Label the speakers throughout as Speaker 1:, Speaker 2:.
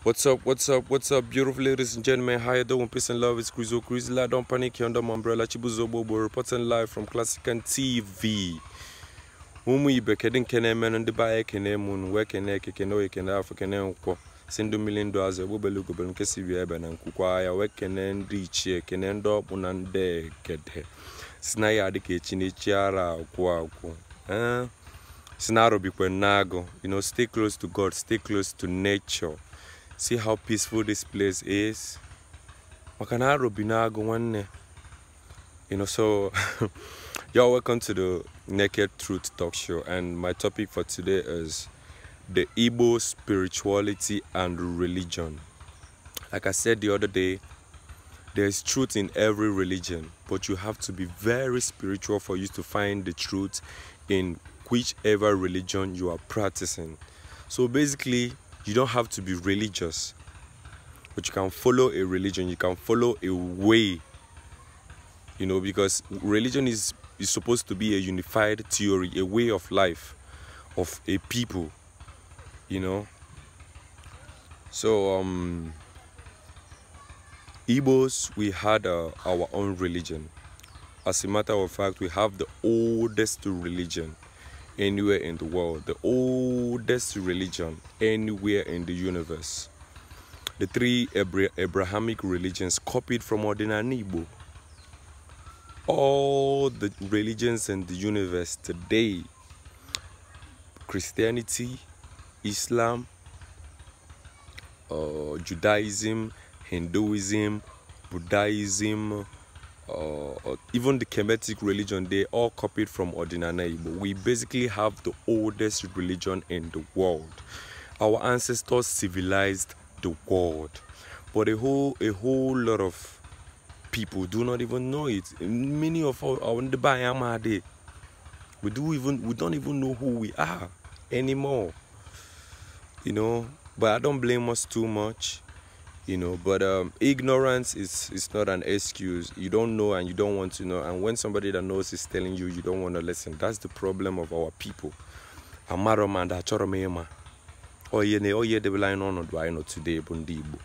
Speaker 1: What's up, what's up, what's up, beautiful ladies and gentlemen? How you doing? Peace and love. It's Krizo Krizla. Don't panic under my umbrella. Chibuzo Bobo reporting live from Classican TV. Ụmụ ibe, kedu nke na-eme ndị be anyị? Ekene m unu, wee kene eke, kene oye, kene afọ, kene nkwọ, si ndụ mmiri, ndụ azụ, egbebele ugobere nke si bịa ebe na nkwukwa ya, wee kene ndị ichie, kene ndị ọkpụ na ndị egede, si na ya adị ka echi na echi ara agwụ agwụ. Eh? Si na arọbikwe n'agụ. Stay close to God, stay close to nature. See how peaceful this place is. Maka na arọbi n'agụ nwanne. So y'all, welcome to the Naked Truth Talk Show, and my topic for today is the Igbo spirituality and religion. Like I said the other day, there's truth in every religion, but you have to be very spiritual for you to find the truth in whichever religion you are practicing. So basically, you don't have to be religious, but you can follow a religion, you can follow a way, because religion is supposed to be a unified theory, a way of life of a people. So Igbos, we had our own religion. As a matter of fact, we have the oldest religion anywhere in the world, the oldest religion anywhere in the universe. The three Abrahamic religions copied from Odinani Igbo. All the religions in the universe today, Christianity, Islam, Judaism, Hinduism, Buddhism, even the Kemetic religion, they all copied from Odinani Igbo. We basically have the oldest religion in the world. Our ancestors civilized the world, but a whole lot of people do not even know it. Many of our we don't even know who we are anymore. But I don't blame us too much. But ignorance is not an excuse. You don't know and you don't want to know. And when somebody that knows is telling you, you don't want to listen. That's the problem of our people. Amaro m and achọrọ m ịma. Oye na oye debela anyị n'ọnọdụ anyị nọ today bụ ndị Igbo.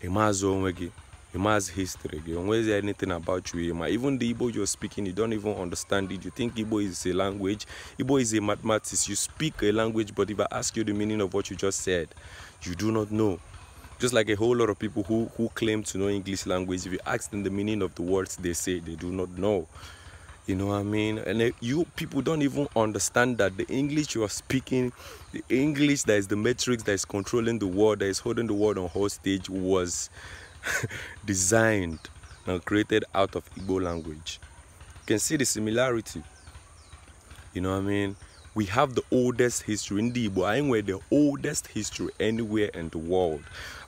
Speaker 1: Ịmazụ onwe gị, ịmazụ history gị, onwezi anything about you ịma. Even the Igbo you're speaking, you don't even understand it. You think Igbo is a language. Igbo is a mathematics. You speak a language, but if I ask you the meaning of what you just said, you do not know. Just like a whole lot of people who claim to know English language, if you ask them the meaning of the words they say, they do not know. You know what I mean? And you people don't even understand that the English you are speaking, the English that is the matrix that is controlling the world, that is holding the world on hostage, was designed and created out of Igbo language. You can see the similarity. You know what I mean? We have the oldest history in the Igbo. I ain't the oldest history anywhere in the world.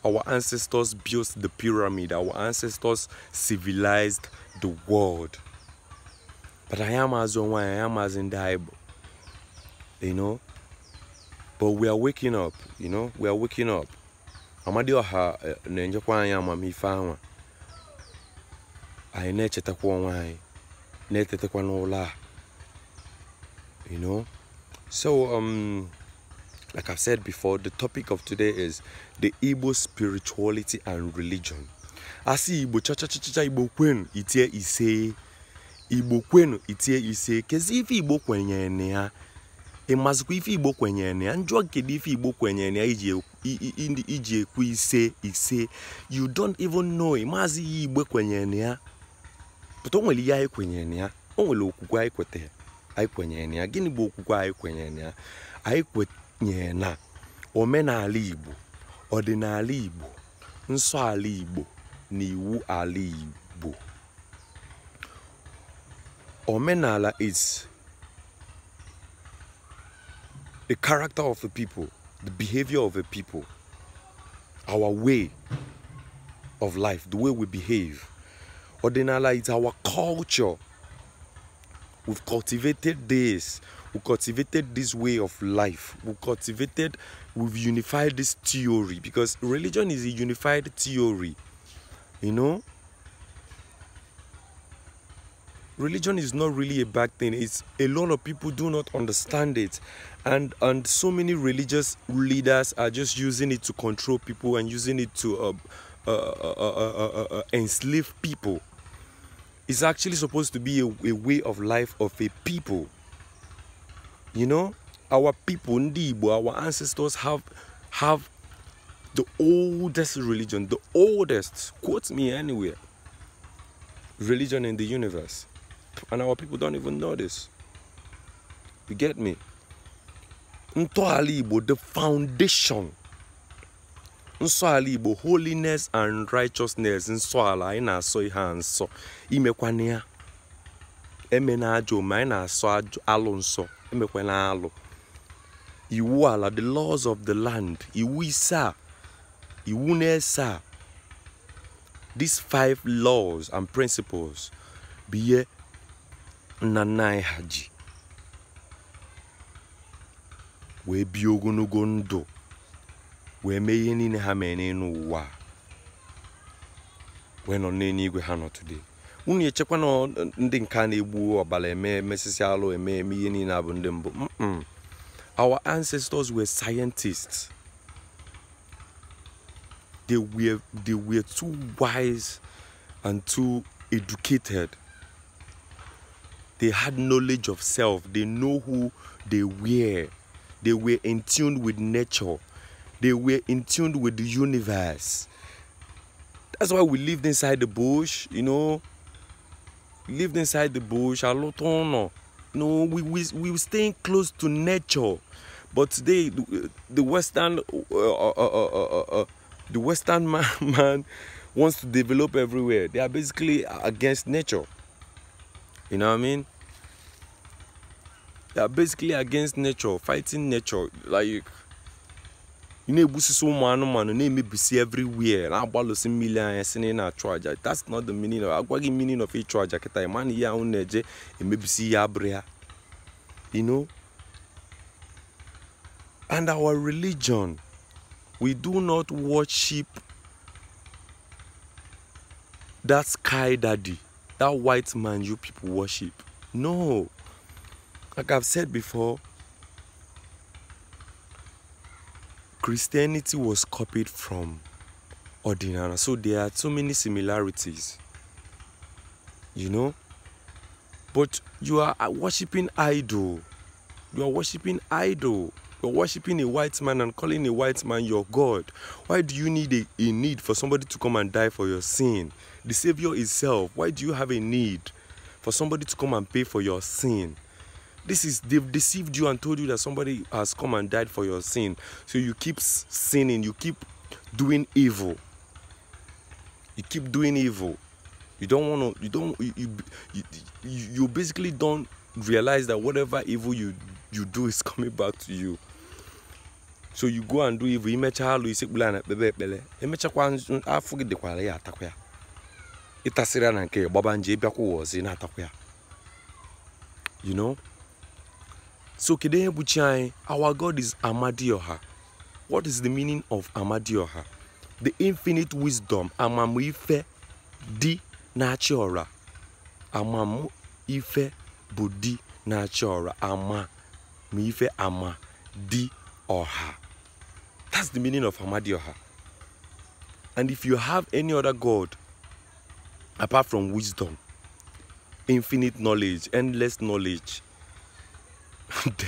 Speaker 1: Our ancestors built the pyramid. Our ancestors civilized the world. But I am as one, I am as in the Igbo. But we are waking up, We are waking up. Amadioha na-enyekwa anyị amamife anwa. Anyị na-echetakwa onwe anyị, na-etetekwa n'ụlọ a. So, like I've said before, the topic of today is the Igbo spirituality and religion. Asị Igbo cha cha cha cha Igbo kwenu itie ise. Igbo kwenu itie ise. Kezi ife Igbo kwenyere na ya? Ịmazikwa ife Igbo kwenyere na ya? Njụọ kedu ife Igbo kwenyere na ya iji ekwu ise ise. You don't even know. Ịmazi ihe Igbo kwenyere na ya. But o nwere ihe anyị kwenyere na ya. O nwere okwukwe anyị kwetere. Anyị kwenyere na ya. Gịnị bụ okwukwe anyị kwenyere na ya? Anyị kwenyere na omenala Igbo, ọdịnala Igbo, nsọ ala Igbo na iwu ala Igbo. Omenala is the character of the people, the behavior of the people, our way of life, the way we behave. Ọdịnala is our culture. We've cultivated this. We cultivated this way of life. We've unified this theory, because religion is a unified theory. Religion is not really a bad thing. It's a lot of people do not understand it, and so many religious leaders are just using it to control people and using it to enslave people. It's actually supposed to be a way of life of a people. You know, our people, Ndi Igbo, our ancestors have the oldest religion, the oldest, quote me anywhere, religion in the universe. And our people don't even know this. You get me? Ntọala Igbo, the foundation. Nsọala Igbo, holiness and righteousness. Nsọala, anyị na-asọ ihe a nsọ. Imekwana ya. Emena ajọ omume, anyị na-asọ alụ nsọ. Emekwana alụ. Iwu ala, the laws of the land. Iwu ise, iwu na-ese. These 5 laws and principles bụ ihe nna nna anyị ha ji wee bie ogologo ndụ, wee mee ihe niile ha mere n'elu ụwa, wee nọ n'eluigwe ha nọ today. Unu echekwa na ndị nke a na-egbu ọbara eme emesisi alụ eme eme ihe niile abụ ndị mbụ. Our ancestors were scientists. They were too wise and too educated. They had knowledge of self. They know who they were. They were in tune with nature. They were in tune with the universe. That's why we lived inside the bush, you know. We lived inside the bush. You know, we were staying close to nature. But today, the Western man wants to develop everywhere. They are basically against nature. You know what I mean? They are basically against nature, fighting nature. Like, you know, everywhere. That's not the meaning of the meaning of you know? And our religion, we do not worship that sky daddy, that white man you people worship. No. Like I've said before, Christianity was copied from Odinana. So there are so many similarities, you know. But you are worshiping idol. You are worshiping idol. You're worshiping a white man and calling a white man your God. Why do you need a need for somebody to come and die for your sin? The Savior itself. Why do you have a need for somebody to come and pay for your sin? This is, they've deceived you and told you that somebody has come and died for your sin. So you keep sinning, you keep doing evil. You keep doing evil. You don't want to, you don't, you basically don't realize that whatever evil you do is coming back to you. So you go and do evil. Imecha alu isekpula na ekpebe ekpele. Emechakwa afọ gị dịkwara ya atakwa ya. Ịtasịrị na nke gbaba nje ịbịakwa ụwa ọzọ ị na-atakwa ya. You know? So kedu ihe bụ chi anyị? Our God is Amadioha. What is the meaning of Amadioha? The infinite wisdom, amamife di na-achị ọra. Amamife bụ di na-achị ọra. Amamife ama di ọha. That's the meaning of Amadioha. And if you have any other God apart from wisdom, infinite knowledge, endless knowledge,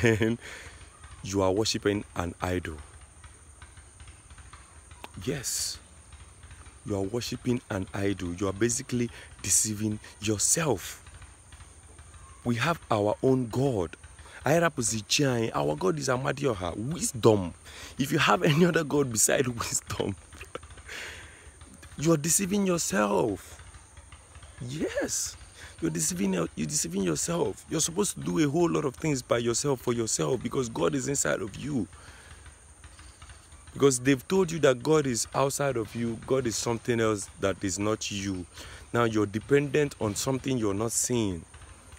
Speaker 1: then you are worshiping an idol. Yes, you are worshiping an idol. You are basically deceiving yourself. We have our own God. Our God is Amadioha, wisdom. If you have any other God beside wisdom, you are deceiving yourself. Yes, you're deceiving yourself. You're supposed to do a whole lot of things by yourself, for yourself, because God is inside of you. Because they've told you that God is outside of you. God is something else that is not you. Now you're dependent on something you're not seeing.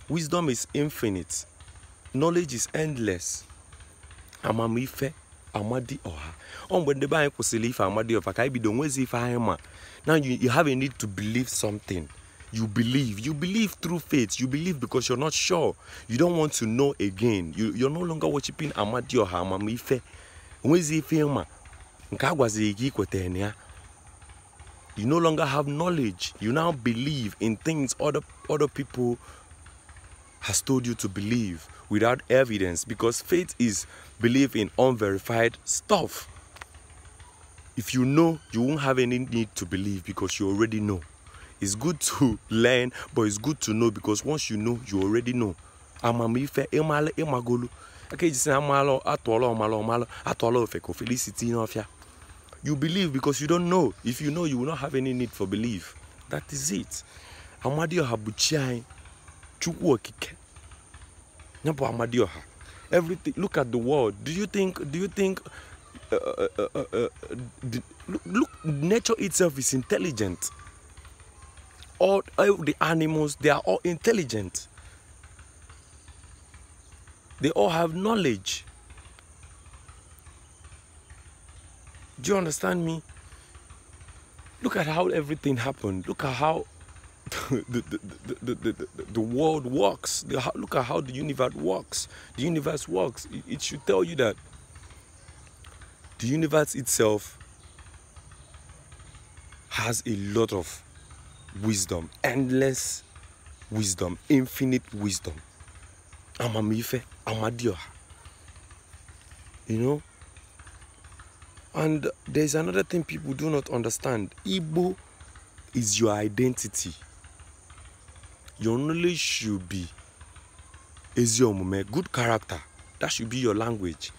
Speaker 1: Wisdom is infinite. Knowledge is endless. Amamife, Amadioha. Now you have a need to believe something. You believe. You believe through faith. You believe because you're not sure. You don't want to know again. You're no longer worshiping Amadioha, Amamife. Onwezi ife ịma. Nke a gwaziri gị ikwete na ya. You no longer have knowledge. You now believe in things other people has told you to believe without evidence, because faith is belief in unverified stuff. If you know, you won't have any need to believe because you already know. It's good to learn, but it's good to know, because once you know, you already know. Amamife, ịmalụ, ịmagolu. Aka eji sị na amalụ, atụọla ọmalụ, ọmalụ, atụọla ofe ka ofele isi tinye n'ọfịa. You believe because you don't know. If you know, you will not have any need for belief. That is it. Amadioha bụ chi anyị, Chukwu okike. Ya bụ Amadioha. Everything. Look at the world. Do you think? Do you think? Look, nature itself is intelligent. All the animals, they are all intelligent. They all have knowledge. Do you understand me? Look at how everything happened. Look at how the world works. Look at how the universe works. The universe works. It should tell you that the universe itself has a lot of wisdom, endless wisdom, infinite wisdom. Amamife, Amadioha. You know? And there's another thing people do not understand. Igbo is your identity. Your knowledge should be ezi omume, good character. That should be your language.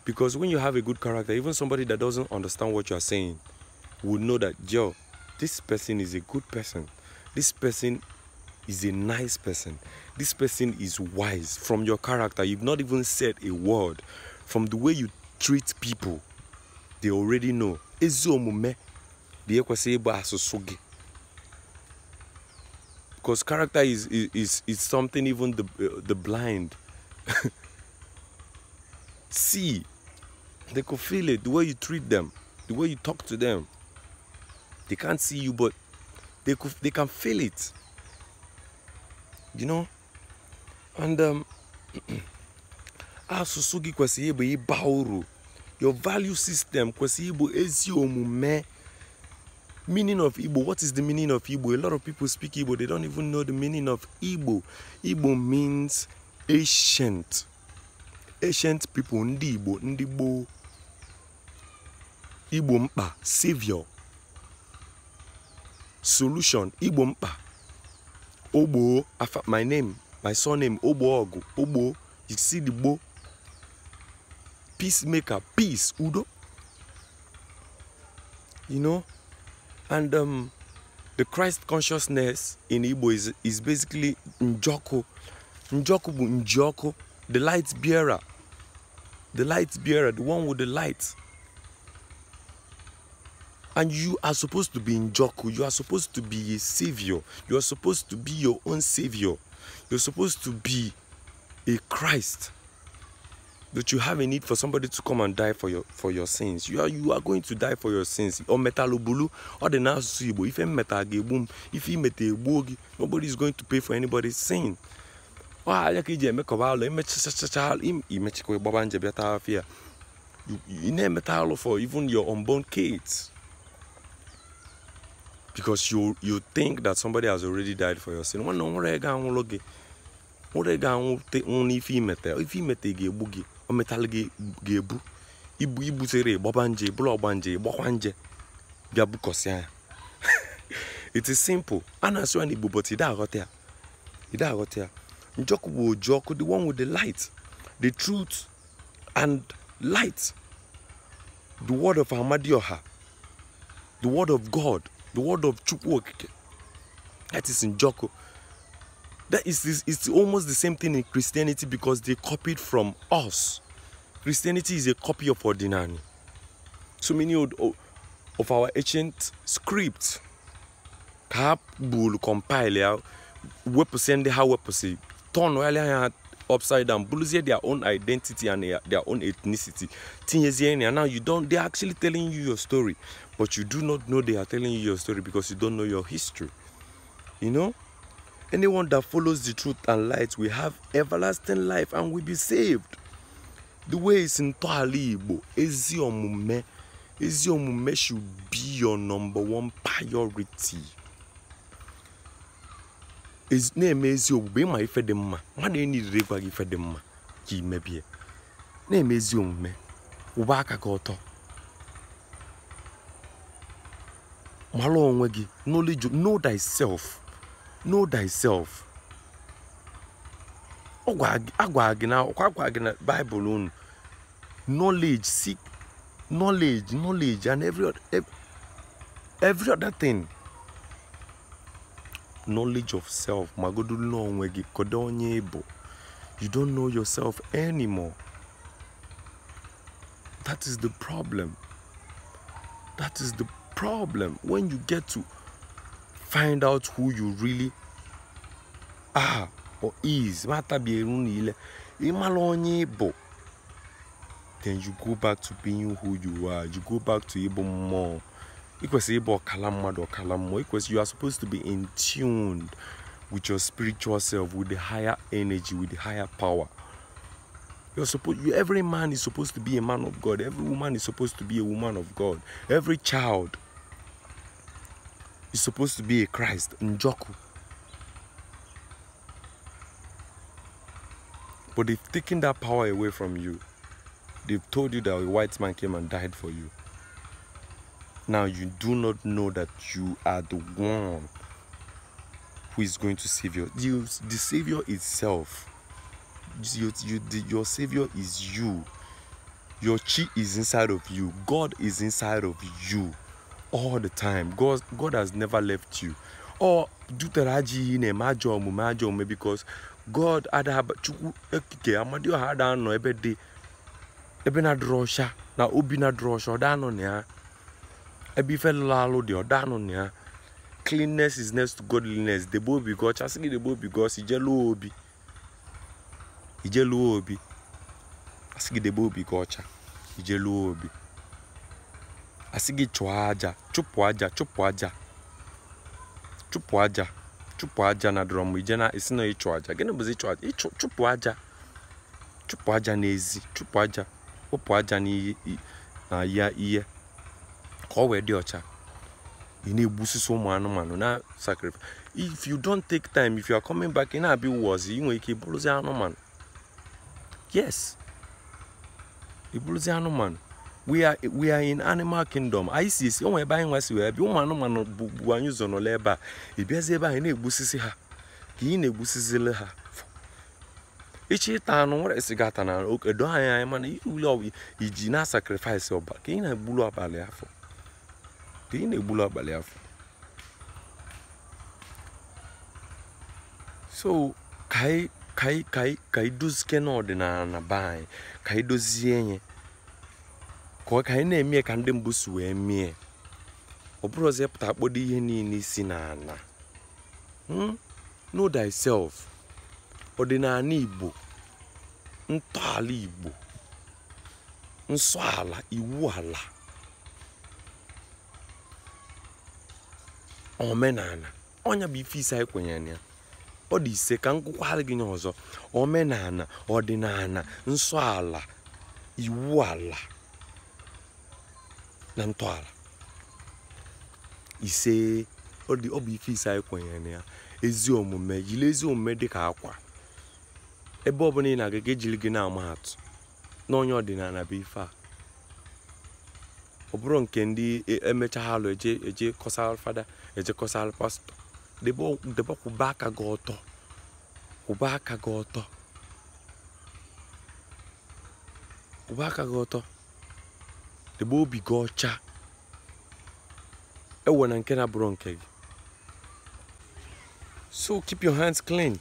Speaker 1: Because when you have a good character, even somebody that doesn't understand what you are saying would know that, yo, this person is a good person. This person is a nice person. This person is wise. From your character, you've not even said a word. From the way you treat people, they already know. Ezi omume dị ekwesị ịbụ asụsụ gị. Because character is something even the blind see. They could feel it, the way you treat them, the way you talk to them. They can't see you, but they can feel it. You know? And asụsụ gị kwesịrị ịbụ ịba uru. Your value system kwesịrị ịbụ ezi omume. Meaning of Igbo. What is the meaning of Igbo? A lot of people speak Igbo. They don't even know the meaning of Igbo. Igbo means ancient. Ancient people, ndị Igbo, ndị gboo. Igbo mkpa, savior. Solution, Igbo mkpa. Ogbo, my name, my surname, Ogbo Ogu, Ogbo. You see the Gbo. Peacemaker, peace, Udo. You know? And the Christ consciousness in Igbo is basically Njoku. Njoku bụ Njoku, the light bearer. The light bearer, the one with the light. And you are supposed to be Njoku. You are supposed to be a savior. You are supposed to be your own savior. You're supposed to be a Christ. That you have a need for somebody to come and die for your sins. You are going to die for your sins. Or metalobulu, or the nasu Igbo. If meta gebum, if you meta gị, nobody is going to pay for anybody's sin. You name for even your unborn kids. Because you think that somebody has already died for your sin. If imete ga-egbu gị, o metalụ gị ga-ebu ibu ibutere gbaba nje bụrụ ọgbanje gbakwa nje bịa bukọsịa ya. It is simple. A na-asụ ya n'Igbo, but ị aghọta ya. Ị aghọta ya. Njoku bụ ojiọkụ, the one with the light, the truth and light. The word of Amadioha, the word of God, the word of Chukwu Okike. That is Njoku. That is, it's almost the same thing in Christianity, because they copied from us. Christianity is a copy of Odinani. So many of our ancient scripts, ka ha compile ya, wepụsị ndị ha wepụsị, turn ha upside down, buluzie their own identity and their own ethnicity. Tinyezie ya. Now you don't, they're actually telling you your story, but you do not know they are telling you your story because you don't know your history. You know, anyone that follows the truth and light will have everlasting life and will be saved. The way is ntọala Igbo, ezi omume. Ezi omume should be your number one priority. Na-eme ezi ogbugbe, ịma ife dị mma. Mmadụ eniriri ịgwa gị ife dị mma ka ị mebie. Na-eme ezi omume, kwụba aka gị ọtọ. Mara onwe gị, knowledge, know thyself. Know thyself. Agwa gị na Bible unu. Knowledge, seek knowledge, knowledge, and every other thing. Knowledge of self. Magodu onwe gị, kedu onye ị bụ. You don't know yourself anymore. That is the problem. That is the problem. When you get to find out who you really are or is, then you go back to being who you are. You go back to ịbụ mmụọ. You are supposed to be in tune with your spiritual self, with the higher energy, with the higher power. Every man is supposed to be a man of God. Every woman is supposed to be a woman of God. Every child is supposed to be a Christ. Njoku. But they've taken that power away from you. They've told you that a white man came and died for you. Now you do not know that you are the one who is going to save you. The Savior itself. Your Savior is you. Your chi is inside of you. God is inside of you all the time. God has never left you. Or because God chukwu ekike amadioha ada anọ ebe dị ebe na-adịrọ ọcha na obi na-adịrọ ọcha ọ da anọ na ya. Ebe ife lụrụ alụ dị ọ da anọ na ya. Cleanness is next to godliness. Debe obi gị ọcha, sị gị debe obi gị ọcha, ije lụọ obi. Ije lụọ obi. Asị gị debe obi gị ọcha, ije lụọ obi. Asị gị chụọ aja, chụpụ aja, chụpụ aja. Chụpụ aja, chụpụ aja na drum, ije na esi na ịchụ aja. Gịnị bụzi ịchụ aja? Ịchụ chụpụ aja. Chụpụ aja n'ezi, chụpụ aja, wụpụ aja n'ihe na ya ihe ka ọ wee dị ọcha. Ị na-egbusisi ụmụ anụmanụ na sacrifice. If you don't take time, if you are coming back, ị na-abịa ụwa ọzọ, ị nwere ike ịbụrụzi anụmanụ. Yes. Ịbụrụzi anụmanụ. We are in animal kingdom. Anyị si esi, onwe ebe anyị nwa si wee bịa, ụmụ anụmanụ bụ anyị ụzọ nọla ebe a. Ị bịazi ebe anyị na-egbusisi ha. Ka ị na-egbusizili ha. Ịchọ ịta anụ nwere esi gị ata na oke doo anyị anya mana ule ọbụ iji na sacrifice ọba ka ị na-egbulu abalị afọ. Ka ị na-egbulu abalị afọ. So ka anyị dozie n'ọdịnala na be anyị, ka anyị dozie nye. Ka anyị na-eme ka ndị mbụ si wee mie. Ọ bụrụ ọzọ ịpụta akpọdo ihe niile isi n'ala. Know thyself. Ọdịnala Igbo, ntọala Igbo, nsọ ala, iwu ala, omenala. Ọnya bụ ife ise anyị kwenyere na ya. Ọ dị ise ka m gụkwara gị nye ọzọ. Omenala, ọdịnala, nsọ ala, iwu ala na ntọala. Ise ọ bụ ife ise anyị kwenyere na ya. Ezi omume, jiri ezi omume dị ka akwa. Ebe ọbụla ị na-aga, ejiri gị na-ama atụ n'onye ọdịnala bụ ife a. Ọ bụrụ nke ndị emecha ha alụ eje kọsara fada, eje kọsara pastọ. Debe kwụba aka gị ọtọ. Kwụba aka gị ọtọ. Kwụba aka gị ọtọ. Debe obi gị ọcha. Ewe na nke na-abụrụ nke gị. So keep your hands clean.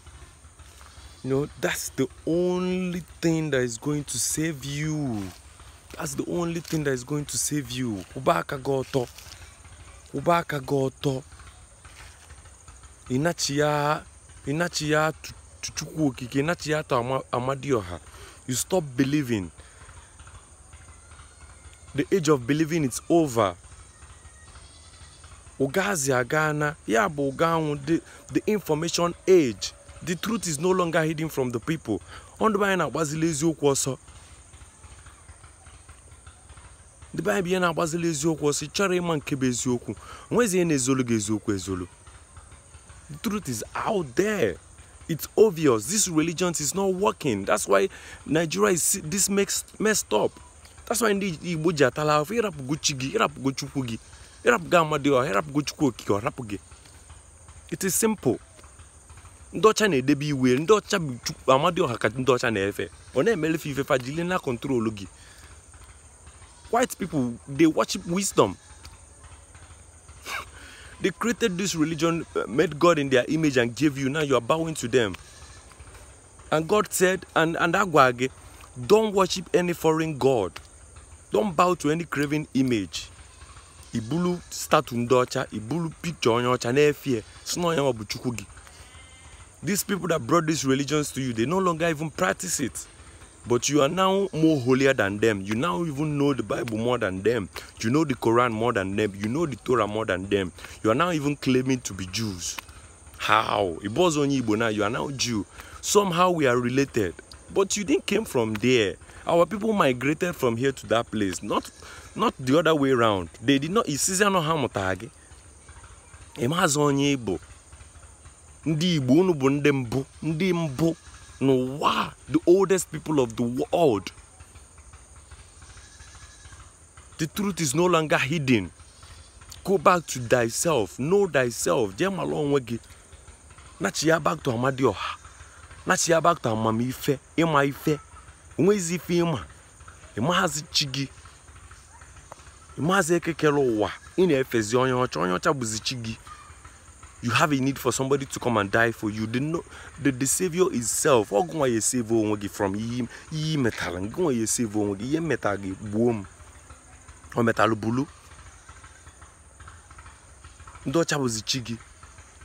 Speaker 1: You know, that's the only thing that is going to save you. That's the only thing that is going to save you. Kwụba aka gị ọtọ. Kwụba aka gị ọtọ. Ịnachi ya Chukwu okike, ịnachi ya to Amadioha. You stop believing. The age of believing is over. Ụgazi agana ya bụ ụga anwụ, the information age. The truth is no longer hidden from the people. Ndị be anyị na-agbazili eziokwu ọsọ. Ndị be anyị bụ ihe na-agbazili eziokwu ọsọ. Ị chọrọ ịma nke bụ eziokwu, onwezi ihe na-ezolu gị eziokwu ezolu. The truth is out there. It's obvious. This religion is not working. That's why Nigeria is this messed up. That's why ndị Igbo ji atala afọ. Ịrapụgo chi gị, ịrapụgo Chukwu gị, ịrapụgo Amadioha, ịrapụgo Chukwu Okike, ọ rapụ gị. It is simple. Ndị ọcha na-edebe iwe. Ndị ọcha bụ Chukwu Amadioha ka ndị ọcha na-efe. Ọ na-emelefe ife fa jili na control gị. White people, they worship wisdom. They created this religion, made God in their image and gave you. Now you are bowing to them. And God said, and agwa gị, don't worship any foreign god. Don't bow to any graven image. Ibulu statue ndị ọcha, ibulu picture onye ọcha na-efe, si na onye nwa bụ Chukwu gị. These people that brought these religions to you, they no longer even practice it. But you are now more holier than them. You now even know the Bible more than them. You know the Quran more than them. You know the Torah more than them. You are now even claiming to be Jews. How? It was only Igbo now. You are now Jew. Somehow we are related. But you didn't came from there. Our people migrated from here to that place. Not the other way around. They did not. Isizi anọ ha mụtara gị. Ịmazụ onye Igbo. Ndị Igbo unu bụ ndị mbụ. Ndị mbụ n'ụwa, the oldest people of the world. The truth is no longer hidden. Go back to thyself. Know thyself. Jee malụ onwe gị. Nachia back to Amadioha. Nachia back to amamife. Ịma ife. Onwezi ife ịma. Ịmahazi chi gị. Ịmahazi ekekere ụwa. Ị na-efezi onye ọcha. Onye ọcha bụzi chi gị. You have a need for somebody to come and die for you. The savior is self. Ọ gụnwa ya save onwe gị from ihe ihe metara. Gụnwa ya save onwe gị. Ihe metara gị gbuo m. O metalụ bulu. Ndị ọcha bụzi chi gị.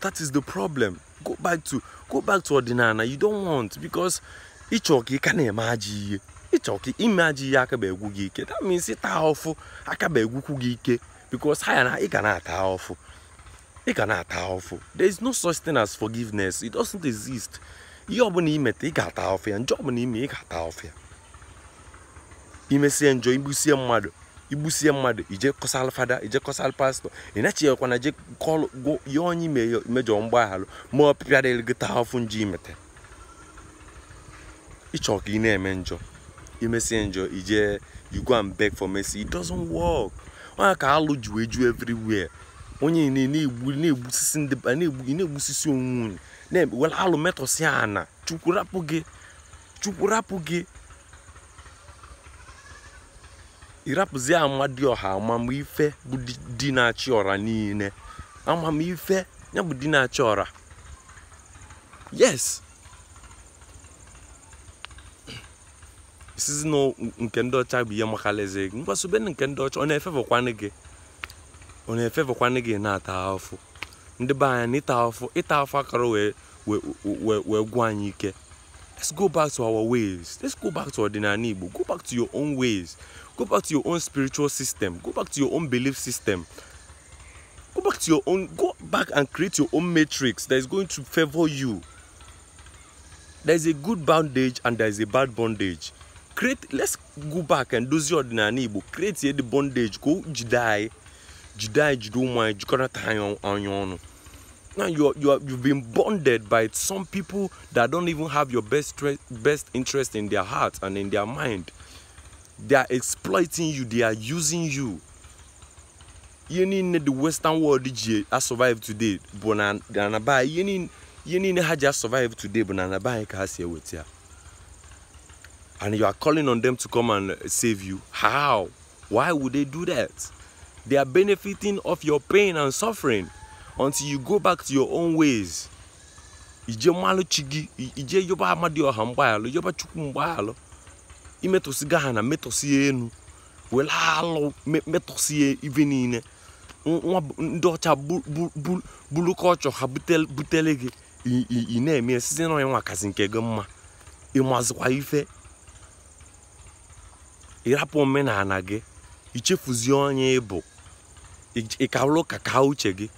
Speaker 1: That is the problem. Go back to ọdịnala. You don't want, because ịchọ ka ị ka na-eme ajọ ihe. Ịchọ ka ime ajọ ihe aka bụ egwu gị ike. That means ịta ọfụ aka bụ egwukwu gị ike, because ha ya na ị ga na-ata ọfụ. Ị ga na-ata ọfụ. There is no such thing as forgiveness. It doesn't exist. Ihe ọbụla imete, ị ga-ata ọfụ ya. Njọ ọbụla ime, ị ga-ata ọfụ ya. Imesie njọ, igbusie mmadụ. Igbusie mmadụ, ije kọsal fada, ije kọsal pastọ. Ị nachighekwa na je kọlụ ya onye imejọ mgbaghalụ, ma ọ pịara gị taa ọfụ njọ imete. Ịchọ ka ị na-eme njọ. Imesie njọ, ije, you go and beg for mercy. It doesn't work. Onye ka alụ ju eju everywhere. Onye na-egbu na-egbusisi ndị na-egbusisi onwe unu. Na-ewere alụ metọsị ana. Chukwu rapụ gị. Chukwu rapụ gị. Ịrapụzi Amadioha, amamife bụ di na-achị ọra niile. Amamife ya bụ di na-achị ọra. Yes. Isizi na nke ndị ọcha bụ ihe makalaeze gị. Ngwasobe nke ndị ọcha, ọ na-efefekwanụ gị. Ọ na-efefekwanụ gị na-ata afụ. Ndị be anyị na ịta afụ akara wee gwụ anyị ike. Let's go back to our ways. Let's go back to ọdịnala Igbo. Go back to your own ways. Go back to your own spiritual system. Go back to your own belief system. Go back to your own. Go back and create your own matrix that is going to favor you. There is a good bondage and there is a bad bondage. Create. Let's go back and do your ọdịnala Igbo. Create the bondage. Go jidai, jidai, jidumai, jikọrọta anyị ọnụ. Now you've been bonded by some people that don't even have your best interest in their heart and in their mind. They are exploiting you. They are using you. You need the Western world ji survive today, but na you need ha just survive today, but na ba ka ha si eweta. And you are calling on them to come and save you. How? Why would they do that? They are benefiting of your pain and suffering. Until you go back to your own ways. Ije malụ chi gị, ije yoba Amadioha mgbaghalụ, yoba Chukwu mgbaghalụ. Imetụsị ha na metụsị enu. Were alụ metụsị ife niile. Ndị ọcha bulu kọlchọ ha butele gị. Ị na-eme site na onye nwa kasị nke gị mma. Ịmazikwa ife. Ịrapụ omenala gị. Ichefuzie onye ịbụ. Ị ka ụlọ ụka ka uche gị.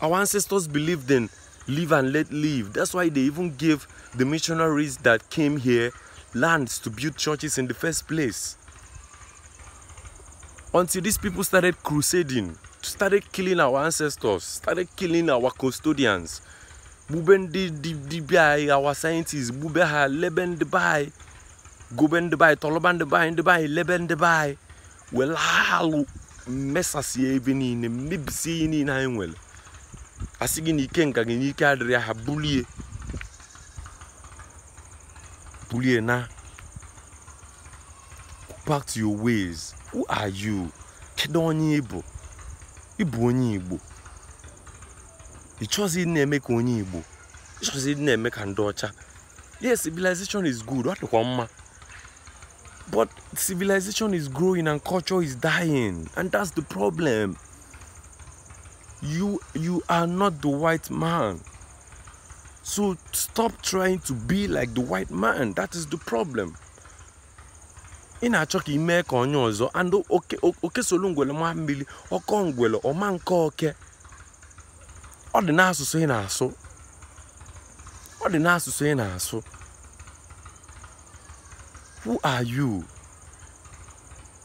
Speaker 1: Our ancestors believed in live and let live. That's why they even gave the missionaries that came here lands to build churches in the first place. Until these people started crusading, started killing our ancestors, started killing our custodians. Gbube ndị dibịa anyị, our scientists, gbube ha, lebe ndị be anyị, gobe ndị be anyị, tọlọba ndị be anyị, ndị be anyị, lebe ndị be anyị, were alụ mesasie ebe niile, mebisie ihe niile anyị nwere. Asị gị na ike nka gị na ike adịrị ha, bulie bulie na. Back to your ways. Who are you? Kedu onye ị bụ? Ị bụ onye Igbo. Ị chọzi ịdị na-eme ka onye Igbo. Ị chọzi ịdị na-eme ka ndị ọcha. Yes, civilization is good. Ọ dịkwa mma. But civilization is growing and culture is dying. And that's the problem. You are not the white man. So stop trying to be like the white man. That is the problem. Ị na-achọ ka ị mee ka onye ọzọ, and oke solu ngwele ma mmiri, ọkọ ngwele ọma nke oke. Ọ dị n'asụsụ ị na-asụ. Ọ dị n'asụsụ ị na-asụ. Who are you?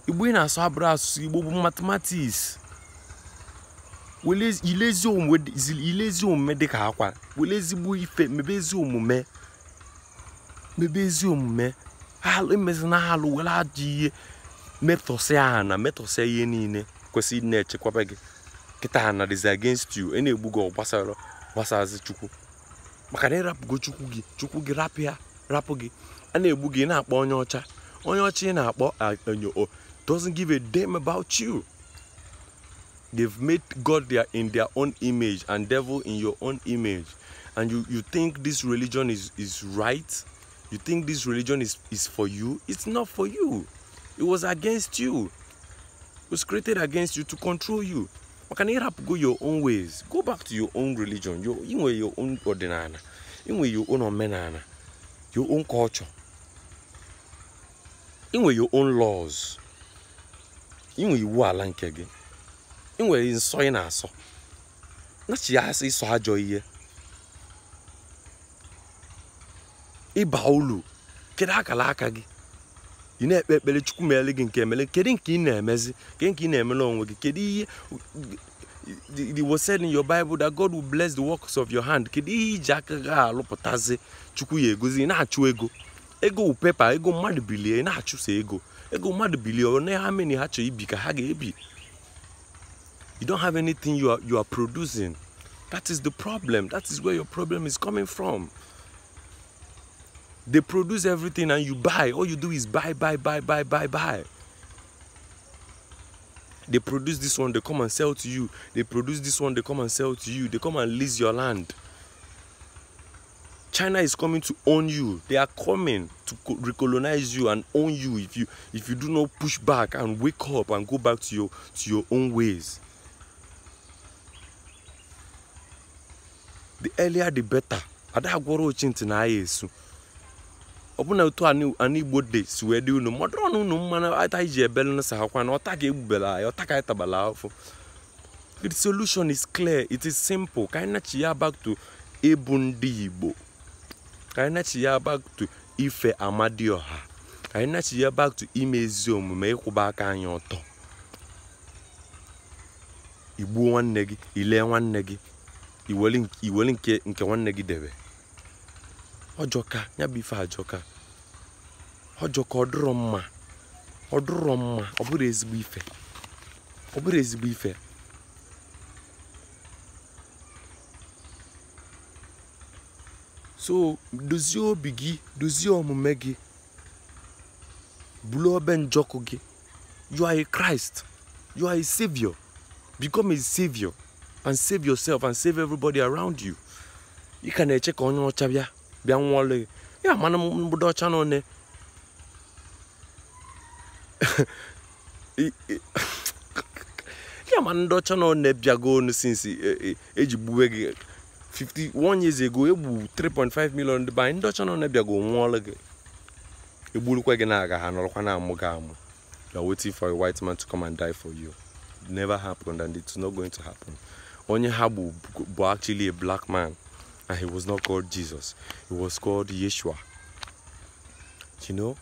Speaker 1: Igbo ị na-asụ abụrụ asụsụ Igbo bụ mathematics. Ilezi omume dị ka akwa. Wele ezigbo ife, mebe ezi omume. Mebe ezi omume. Emezina alụ, were ajọ ihe metọsịa ana, metọsịa ihe niile kwesịrị na-echekwaba gị. Kịta ana is against you. Ị na-egbu gị gbasara gbasazi Chukwu. Maka na ịrapụgo Chukwu gị, Chukwu gị rapụ ya, rapụ gị. A na-egbu gị, na-akpọ onye ọcha. Onye ọcha ị na-akpọ doesn't give a damn about you. They've made God in their own image and devil in your own image. And you think this religion is right? You think this religion is for you? It's not for you. It was against you. It was created against you to control you. But can you go your own ways? Go back to your own religion. You your own ordinana. You your own omenana. Your own culture. You your own laws. You iwu ala nke gị. I nwere nsọ ị na-asọ. Nachi ya asị ịsọ ajọ ihe. Ịba ulu. Kedu akara aka gị? Ị na-ekpe ekpere Chukwu meele gị nke emele. Kedu nke ị na-emezi? Kedu nke ị na-emele onwe gị? Kedu ihe? It was said in your Bible that God will bless the works of your hand. Kedu ihe iji aka gị alụpụtazi Chukwu ya egozi? Ị na-achụ ego. Ego wụ pepa, ego mmadụ bilie, ị na-achụso ego. Ego mmadụ bilie, ọ na ha many ha chọrọ ibi ka ha ga-ebi. You don't have anything you are producing. That is the problem. That is where your problem is coming from. They produce everything and you buy. All you do is buy, buy, buy, buy, buy, buy. They produce this one, they come and sell to you. They produce this one, they come and sell to you. They come and lease your land. China is coming to own you. They are coming to recolonize you and own you if you do not push back and wake up and go back to your own ways. The earlier the better. Ada agwọrọ ochinti na aya esu. Ọbụna otu ana Igbo dị si wee dị unu mmadụ ọnụ unu mmanụ ata iji ebele nsa ha kwa na ọta ka egbubela anyị, ọta ka anyị tabala afọ. The solution is clear. It is simple. Ka anyị nachi ya back to ịbụ ndị Igbo. Ka anyị nachi ya back to ife Amadioha. Ka anyị nachi ya back to ime ezi omume, ịkwụba aka anyị ọtọ. Igbuo nwanne gị, ile nwanne gị, iweli nke nwanne gị debe. Ọjọka, ya bụ ife ajọka. Ọjọka ọ dịrọ mma. Ọ dịrọ mma, ọ bụrụ ezigbo ife. Ọ bụrụ ezigbo ife. So, dozie obi gị, dozie omume gị. Bulu obe njọkụ gị. You are a Christ. You are a savior. Become a savior and save yourself and save everybody around you. Ị ka na-eche ka onye ọcha bịa bịa nwụọlụ gị. Ya mana mbodo ọcha nọ ne. Ya mana ndị ọcha nọ ne bịago onu since eji gbuwe gị 51 years ago, egbu 3.5 million ndị be ndị ọcha nọ ne bịago nwụọlụ gị. Egburukwa gị na-aga ha nọrọkwa na-amụ gị amụ. You are waiting for a white man to come and die for you. Never happened, and it's not going to happen. Onye ha bụ bụ actually a black man, and he was not called Jesus. He was called Yeshua. You know?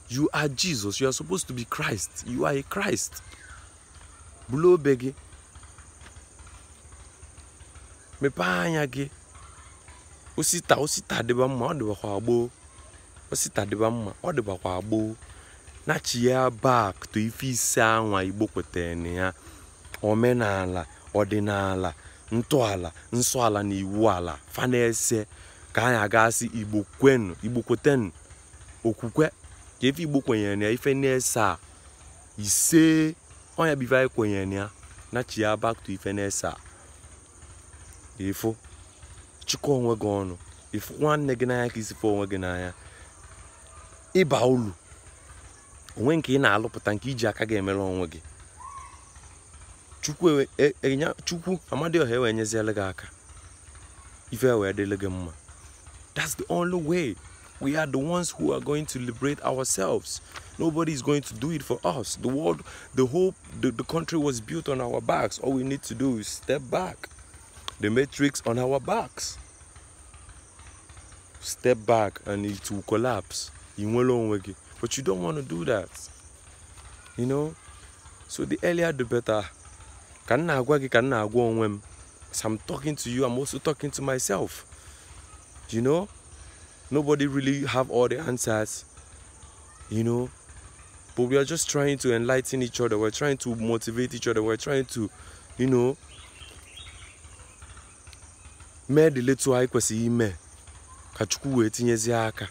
Speaker 1: You are Jesus. You are supposed to be Christ. You are a Christ. Bulu obe gị. Mepee anya gị. Osita osita dịba mma, ọ dịbakwa gboo. Osita dịba mma, ọ dịbakwa gboo. Nachia back to ife ise anwa Igbo kwetere na ya. Omenala, ọdịnala, ntọala, nsọala na iwu ala. Fa na-ese ka anyị aga-asị Igbo kwenu, Igbo kwetenu, okwukwe. Ka ife Igbo kwenyere na ya, ife na-ese a ise ọnya bụ ife anyị kwenyere na ya. Nachia back to ife na-ese a. Ifo chịkọ onwe gị ọnụ, ifu nwanne gị n'anya ka isi fụ onwe gị n'anya. Ịba ulu onwe nke ị na-alụpụta nke iji aka gị emere onwe gị. Chukwu Chukwu Amadioha ewe nyeziela gị aka, ife wee dịrị gị mma. That's the only way. We are the ones who are going to liberate ourselves. Nobody is going to do it for us. The world, the whole, the country was built on our backs. All we need to do is step back. The matrix on our backs. Step back and it will collapse. But you don't want to do that. You know? So the earlier the better. As I'm talking to you, I'm also talking to myself. You know? Nobody really have all the answers. You know? But we are just trying to enlighten each other. We're trying to motivate each other. We're trying to, you know, mee the little anyị kwesịrị ime ka Chukwu wee tinyezie aka.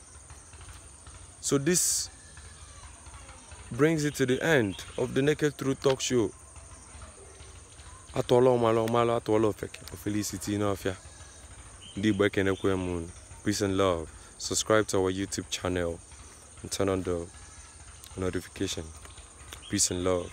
Speaker 1: So this brings it to the end of the Naked Truth Talk Show. Atụọla ọmalụ ọmalụ, atụọla ofeke ofele isi tinye n'ọfịa. Ndị Igbo ekenekwe m unu. Peace and love. Subscribe to our YouTube channel and turn on the notification. Peace and love.